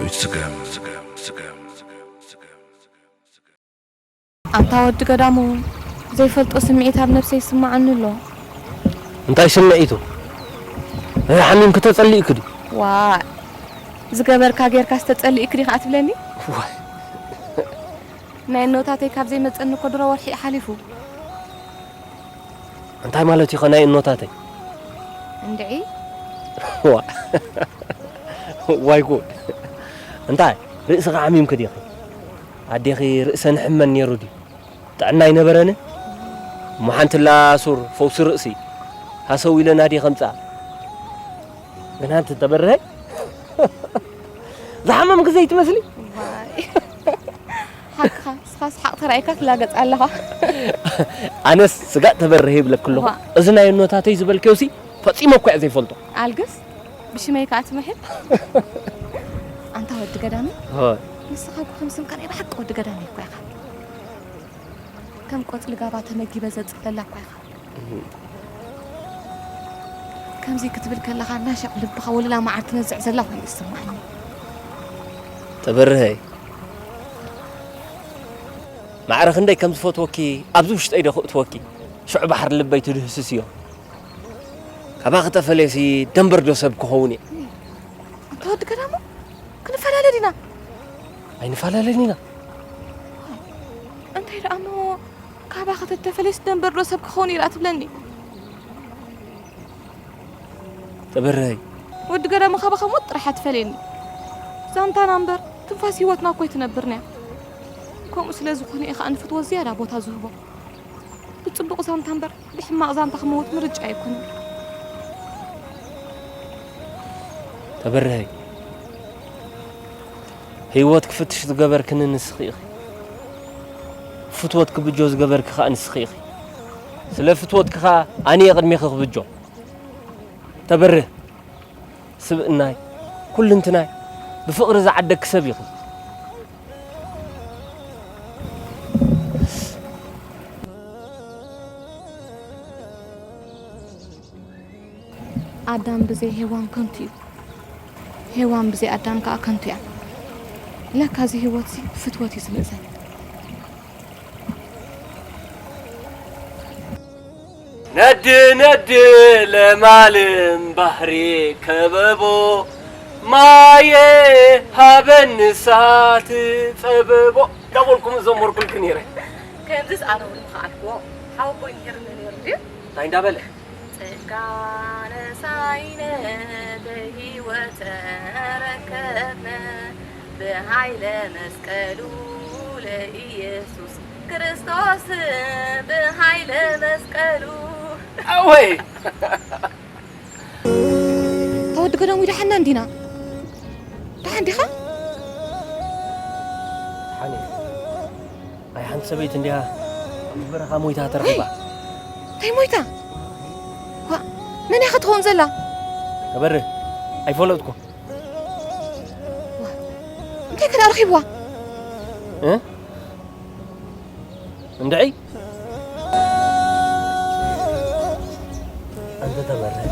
ስጋም ኣንታ ወዲ ገዳሙ፣ ዘይፈልጦ ስምዒት ኣብ ነብሰይ ይስምዓኒ ኣሎ። እንታይ ስምዒቱ? ሓሚምኪ ተጸሊእኪ ድዩ? ዋእ፣ ዝገበርካ ጌርካስ ተጸሊእኪ ዲኻ ትብለኒ? ናይ እኖታተይ ካብ ዘይመጸኒ እኮ ድሮ ወርሒ እዩ ሓሊፉ። እንታይ ማለት እዩ ናይ እኖታተይ? እንድዒ ዋይ ጉድ። እንታይ ርእስኻ ሓሚምኪ ዲኺ? ኣዴኺ ርእሰን ሕመን ነይሩ ድዩ? ጥዕና ኣይነበረንን? እሞ ሓንቲ ላሱር ፈውሲ ርእሲ ሃሰው ኢለ ናዲ ከምጻ። ግን ሓንቲ ተበርሀይ ዝሓመምኪ ዘይትመስሊ። ሓቅኻ እስኻስ ሓቕ ተራእይካ ትላገጽ ኣለኻ። ኣነስ ስጋእ ተበርሀ ይብለኪ ኣለኹ። ዋ። እዚ ናይ እኖታተይ ዝበልክዮሲ ፈጺመ እኳ እየ ዘይፈልጦ። ኣልግስ ብሽመይ ከኣ ትምሕል። ኣንታ ወዲ ገዳሚ፣ ሆይ። ንስኻ እኮ ከም ስምካ ናይ ብሓቂ ወዲ ገዳሚ እኮ ኢኻ። ከም ቆጽሊ ጋባ ተመጊበ ዘጽለላ እኳ ኢኻ። ከምዚ ክትብል ከለኻ እናሻዕ ልብኻ ወለላ መዓር ትነዝዕ ዘላ ኮይኑ ይስምዓኒ። ተበርሀይ፣ ማዕረ ክንደይ ከም ዝፈትወኪ ኣብዚ ውሽጠይ ዶ ክእትወኪ? ሽዑ ባሕሪ ልበይ ትድህስስዮ። ካባኺ ተፈልየሲ ደንበር ዶ ሰብ ክኸውን እየ? ኣንታ ወዲ ገዳሙ፣ ክንፈላለ ዲና? ኣይንፈላለን ኢና። እንታይ ደኣ እሞ፣ ካባኺ ተተፈልየስ ደንበር ዶ ሰብ ክኸውን እየ ደኣ ትብለኒ? ተበርሀይ። ወዲ ገዳሙ፣ ካባኻ ሞት ጥራሕ ኣትፈልየኒ። ዛንታና እምበር ትንፋስ ህይወትና እኮ ኣይትነብርንያ። ከምኡ ስለ ዝኾነ እየ ኸኣ ንፍትወት ዝያዳ ቦታ ዝህቦ። ብጽቡቕ ዛንታ እምበር ብሕማቕ ዛንታ ክመውት ምርጫ ኣይኮነን። ተበርሀይ። ህይወት ክፍትሽ ዝገበርክኒ ንስኺ ኢኺ። ፍትወት ክብጆ ዝገበርኪ ኸኣ ንስኺ ኢኺ። ስለ ፍትወትኪ ኸኣ ኣነ እየ ቅድሜኺ ክብጆ። ተበርህ። ስብእናይ፣ ኩልንትናይ፣ ብፍቕሪ ዝዓደግኪ ሰብ ኢኺ። ኣዳም ብዘይ ሄዋን ከንቱ እዩ። ሄዋን ብዘይ ኣዳም ከኣ ከንቱ እያ። ለካ እዚ ህይወትሲ ፍትወት እዩ ዝምእዘን። ነዲ ነዲ ለማልም ባሕሪ ከበቦ ማየ ሃበኒ እሳት ጸበቦ እንዳበልኩም ዘመርኩልክ ነይረ። ከምዚስ ኣነ እውን ምኸኣልክዎ። ሓወቦይ ምሂርኒ ነይሩ ድዩ? እንታይ እንዳበለ? ጸጋ ነሳይነ ብህይወት ተረከብነ ብሃይለ መስቀሉ ለኢየሱስ ክርስቶስ ብሃይለ መስቀሉ። ኣወይ ተወዲ ገዳሙ ደሓና እንዲና? ደሓን ዲኻ? ሓኒ ኣይ ሓንቲ ሰበይቲ እንዲያ ኣብ በረኻ ሞይታ ተረኺባ። እንታይ ሞይታ? ዋ፣ መን እያ ክትኸውን ዘላ? ከበርህ ኣይፈለጥኩ። እንታይ ከ ደኣ ረኺብዋ? እ? እንድዒ ኣንተ ተበርህ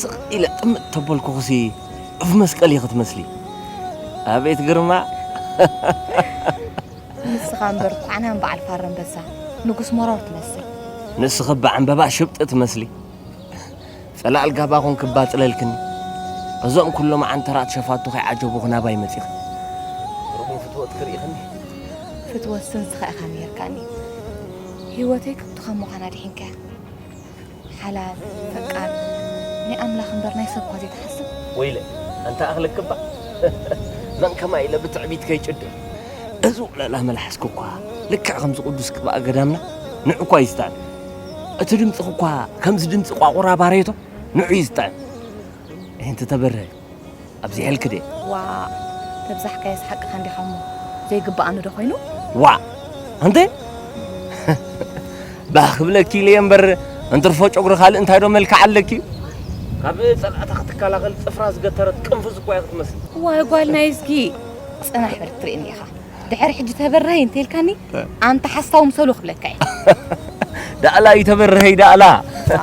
ስቕ ኢለ ጥምጥ ተበልኩኹሲ ዑፍ መስቀል እየ ክትመስሊ። ኣቤት ግርማ። ንስኻ እምበር ኳዕናን በዓል ፋረ ኣንበሳ ንጉስ ሞራር ትመስል። ንስኺ እባ ዕምበባ ሽብጢ ትመስሊ። ጸላል ጋባ ኮንኪ እባ ጽለልክኒ። እዞም ኩሎም ዓንተራት ሸፋቱ ከይዓጀቡ ክናባይ መጺኺ። ርጉም ፍትወት ክርኢኽኒ። ፍትወት ስንስኻ ኢኻ ነይርካኒ። ህይወተይ ክብቲ ከም ምዃና ድሒንካያ። ሓላል፣ ፈቃር፣ ናይ ኣምላኽ እምበር ናይ ሰብ እኳ ዘይትሓስብ። ወይለ፣ ኣንታ ኣኽለኪ እባ። መን ከማይ ኢለ ብትዕቢት ከይጭድር። እዚ ውዕለላ መልሓስኪ እኳ ልክዕ ከምዚ ቅዱስ ቅብኣ ገዳምና ንዑ እኳ እዩ ዝጥዕም። እቲ ድምፅኺ እኳ ከምዚ ድምፂ ቋቑራ ባሬቶ ንዑ እዩ ዝጥዕም። እንቲ ተበርሀ ኣብዚሐልኪ ድየ? ዋእ፣ ተብዛሕካዮስ ሓቅኻ እንዲኻ እሞ ዘይግብኣኒ ዶ ኮይኑ? ዋእ፣ ኣንተ ባህ ክብለኪ ኢለ እየ እምበር እንትርፎ ጨጉሪ ካልእ እንታይ ዶ መልክዕ ኣለኪ እዩ? ካብ ጸላእታ ክትከላኸል ጽፍራ ዝገተረት ቅንፍዝ እኳ እያ ክትመስል። ዋይ ጓል ናይ እዝጊ፣ ጽናሕ በል ክትርእየኒ ኢኻ። ድሕሪ ሕጂ ተበራሂ እንተኢልካኒ፣ ኣንታ ሓሳዊ ምሰሉ ክብለካ እየ። ዳእላ ይተበርሀይ ዳእላ።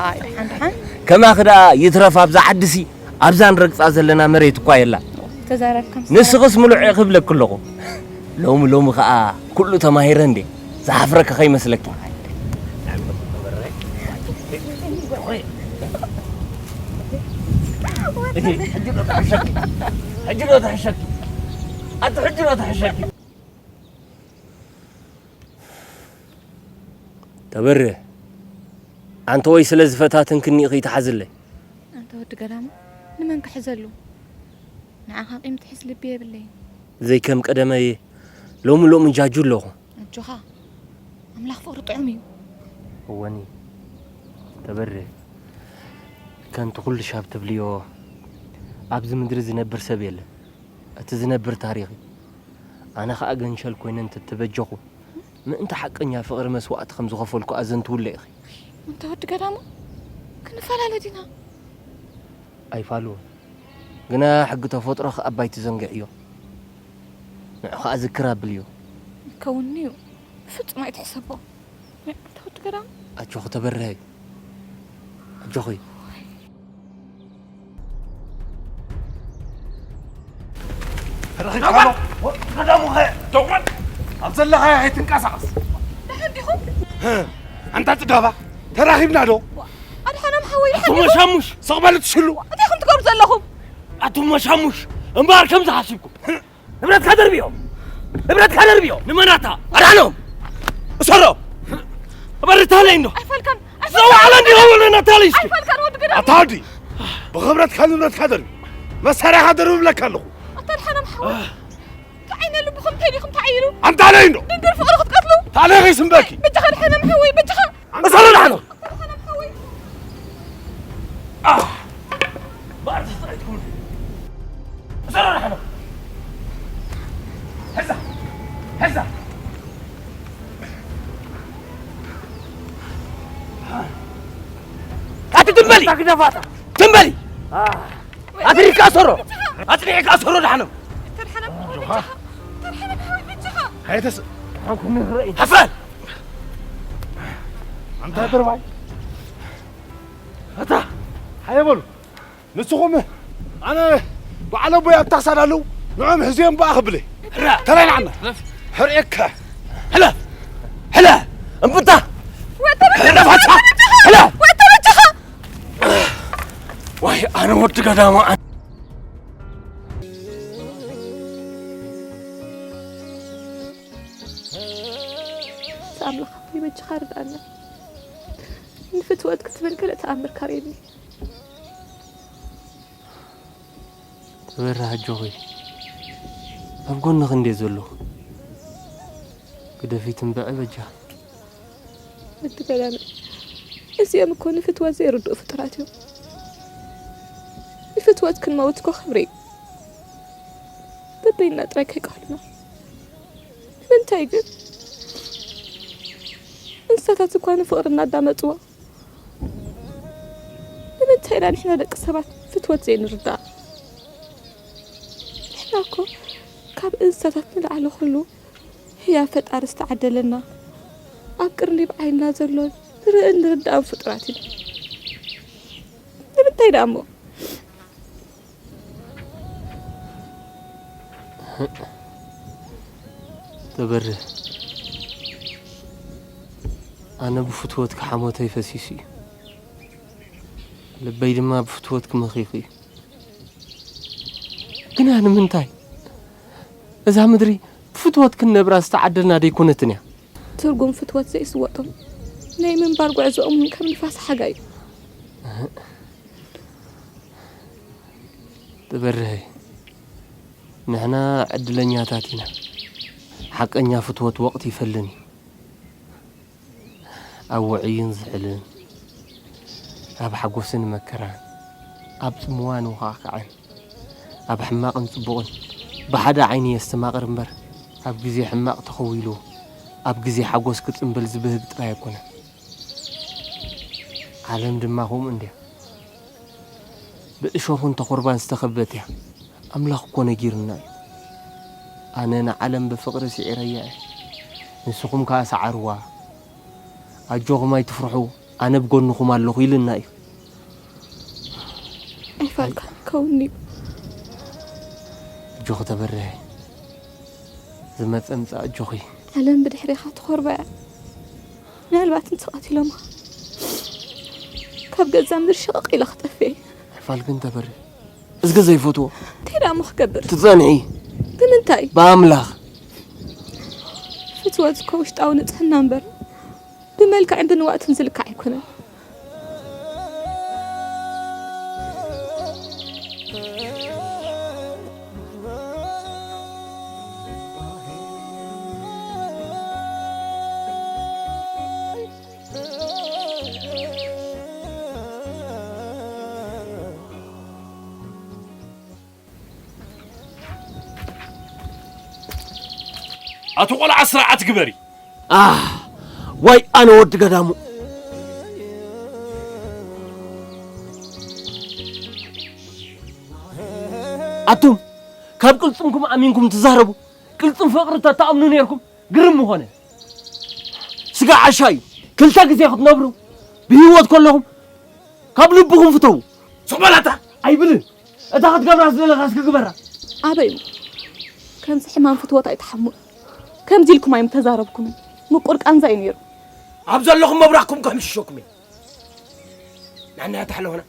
ኣይ፣ ደሓን ደሓን። ከማኺ ደኣ ይትረፍ ኣብዛ ዓድሲ፣ ኣብዛ ንረግጻ ዘለና መሬት እኳ የላን። ተዛረብካ ምስ ንስኽስ ምሉዕ እየ ክብለኪ ኣለኹ። ሎሚ ሎሚ ኸኣ ኩሉ ተማሂረ እንዴ? ዝሓፍረኪ ከይመስለኪ። ሕጂ ዶ ትሕሸኪ? ሕጂ ዶ ትሕሸኪ? ኣቲ ሕጂ ዶ ትሕሸኪ? ተበርህ፣ ኣንተ ወይ ስለ ዝፈታተንክኒ ኢኺ ትሓዝለይ። ኣንተ ወዲ ገዳማ፣ ንመን ክሕዘሉ? ንዓኻ ቂም ትሕዝ ልቢ የብለይን። ዘይከም ቀደመይ ሎሚ ሎሚ ጃጁ ኣለኹ። ኣጆኻ፣ ኣምላኽ ፍቕሪ ጥዑም እዩ። እወኒ፣ ተበርህ፣ ከምቲ ኩሉ ሻብ ትብልዮ ኣብዚ ምድሪ ዝነብር ሰብ የለን። እቲ ዝነብር ታሪኽ እዩ። ኣነ ኸኣ ገንሸል ኮይነ እንተተበጀኹ፣ ምእንቲ ሓቀኛ ፍቕሪ መስዋእቲ ከም ዝኸፈልኩ ኣዘንትውለ ኢኺ። እንተ ወዲ ገዳሙ፣ ክንፈላለ ዲና? ኣይፋልዎን። ግና ሕጊ ተፈጥሮ ከኣ ኣባይ ትዘንግዕዮ። ንዑ ኸኣ ዝክር ኣብልዮ። ይከውንኒ እዩ። ብፍጹም ኣይትሕሰቦ። እንተ ወዲ ገዳሙ። ኣጆኺ ተበርሀይ። ኣጆኺ። ተረኺብካሎ? ቀዳሙኸ? ደውል! ኣብ ዘለኻዮ ኣይትንቀሳቐስ። ደሓን ዲኹም? ህ፣ ኣንታ ጽጋባ፣ ተራኺብና ዶ? ኣድሓኖም ሓወይ፣ ኣቶ ደሓን ዲኹም? መሻሙሽ፣ ስቕ በሉ ትሽሉ። እንታይ ኢኹም ትገብሩ ዘለኹም? ኣቶ መሻሙሽ፣ እምበኣር ከምዚ ሓሲብኩም። ንብረትካ ደርብዮ። ንብረትካ ደርብዮ። ንመናታ? ኣድሓኖም! እሰሮ! በርታለይ እንዶ! ኣይፈልካን! ዘው ዓለ እንዲ ኸውል ነታለይ እስኪ! ኣይፈልካን ወዲ ገዳም! ኣታ ወዲ! ብኽብረትካ ንብረትካ ደርቢ። መሳርያኻ ደርቢ ብለካ ኣለኹ። ኣታ ኣድሓኖም ሓወይ! እንታይ ዓይነት ልብኹም እንታይ ዲኹም ተዓይሩ? ኣንታ ለይ እንዶ! ድንግል ፍቕሪ ክትቀትሉ? ታለይ ኸይስምበኪ! በጃኻ ኣድሓኖም ሓወይ! በጃኻ! እሰሮ ኣድሓኖም! ኣድሓኖም ሓወይ! ኣህ! ባዕዲ ተጻይትኩም። እሰሮ ኣድሓኖም! ሕዛ! ሕዛ! ኣቲ ትም በሊ! ትም በሊ! ኣትሪካ ሰሮ! ኣጽኒዕካ ሰሮ ኣድሓኖም! ተድሓኖም ሓወይ በጃኻ! ተድሓኖም ሓወይ በጃኻ! ኣይተስ-፣ ሓፈል! ኣንታ ድርባይ! ኣታ! ሃየ በሉ! ንስኹም ኣነ በዓል ኣቦይ ኣብ ታኽሲ ኣለዉ፣ ንዖም ሕዝዮም በኣ ክብለ። ሕራ! ተላይ ንዓና። ሕርየካ። ሕለ! ሕለ! እምብታ! ወተ በጃኻ! ሕለ! ሕለ! ወተ በጃኻ! ዋይ፣ ኣነ ወዲ ገዳማ፣ ኣነ ኣምላኽ ኣቦይ በጃኻ ርድኣና። ንፍትወት ክትብል ገለ ተኣምር ካርየኒ። ተበራ ኣጆኺ፣ ኣብ ጎንኺ እንድየ ዘለኹ። ግደፊ ትንበዐ በጃ። ወዲ ገዳመ፣ እዚኦም እኮ ንፍትወት ዘይርድኡ ፍጡራት እዮም። ንፍትወት ክንመውት እኮ ክብሪ እዩ። በበይና ጥራይ ከይቀህሉና። ንምንታይ ግን? እንስሳታት እኳ ንፍቕሪ እናዳመፅዎ፣ ንምንታይ ኢና ንሕና ደቂ ሰባት ፍትወት ዘይንርዳእ? ንሕና እኮ ካብ እንስሳታት ንላዕሊ ኩሉ ህያብ ፈጣሪ ዝተዓደለና፣ ኣብ ቅርኒብ ዓይንና ዘሎን ንርእን ንርዳእን ፍጡራት ኢና። ንምንታይ ደኣ እሞ? ተበርህ፣ ኣነ ብፍትወትኪ ሓሞተይ ፈሲሱ እዩ። ልበይ ድማ ብፍትወትኪ መኺኹ እዩ። ግና ንምንታይ? እዛ ምድሪ ብፍትወት ክንነብራ ዝተዓደልና ደይኮነትን እያ። ትርጉም ፍትወት ዘይስወጦም ናይ ምንባር ጉዕዞኦም እውን ከም ንፋስ ሓጋይ እዩ። ትበርሀይ፣ ንሕና ዕድለኛታት ኢና። ሓቀኛ ፍትወት ወቕቲ ይፈልን እዩ። ኣብ ውዑይን ዝሕልን፣ ኣብ ሓጎስን መከራን፣ ኣብ ጽምዋን ወኻዕካዕን፣ ኣብ ሕማቕን ጽቡቕን ብሓደ ዓይኒ የስተማቕር እምበር፣ ኣብ ግዜ ሕማቕ ተኸዊሉ ኣብ ግዜ ሓጎስ ክጽምብል ዝብህግ ጥራይ ኣይኮነን። ዓለም ድማ ከምኡ እንድያ። ብእሾኽን ተኹርባን ዝተኸበበት እያ። ኣምላኽ እኮ ነጊሩና እዩ። ኣነ ንዓለም ብፍቕሪ ስዒረያ እየ። ንስኹም ከኣ ሰዓርዋ። ኣጆኹም ኣይትፍርሑ፣ ኣነ ብጎንኹም ኣለኹ ኢልና እዩ። ኣይፋልካን ክኸውን እዩ። ኣጆኺ ተበርሀ፣ ዝመጸ ምጻእ ኣጆኺ። ዓለም ብድሕሬኻ ትኾርባ እያ። ምናልባት እንተቐቲሎምኻ ካብ ገዛ ምድሪ ሽቕቕ ኢለ ክጠፍእ እየ። ሕፋል ግን ተበርህ። እዝጊ ዘይፈትዎ። እንታይ ደኣ እሞ ክገብር? ትጸንዒ። ብምንታይ? ብኣምላኽ። ፍትወት እኮ ውሽጣዊ ንጽህና እምበር ብመልክዕን ብንዋትን ዝልካዕ ኣይኮነን። ኣቲ ቆልዓ ስርዓት ግበሪ። ኣህ፣ ዋይ ኣነ ወዲ ገዳሙ። ኣቱም ካብ ቅልጽምኩም ኣሚንኩም ትዛረቡ፣ ቅልጽም ፍቕሪ ተተኣምኑ ነይርኩም ግርም ምኾነ። ስጋ ዓሻ እዩ። ክልተ ግዜ ክትነብሩ ብህይወት ከለኹም ካብ ልብኹም ፍተዉ። ሱቕ በላታ። ኣይብልን። እታ ክትገብራ ዝደለኻስ ክግበራ። ኣበይ እሞ ከምዚ ሕማም ፍትወት ኣይትሓሙን። ከምዚ ኢልኩም ኣይምተዛረብኩምን። ምቁር ቃንዛ እዩ ነይሩ። ኣብ ዘለኹም መብራኽኩም ከሕምሽሸኩም እየ። ናናያ ታሕለኾና።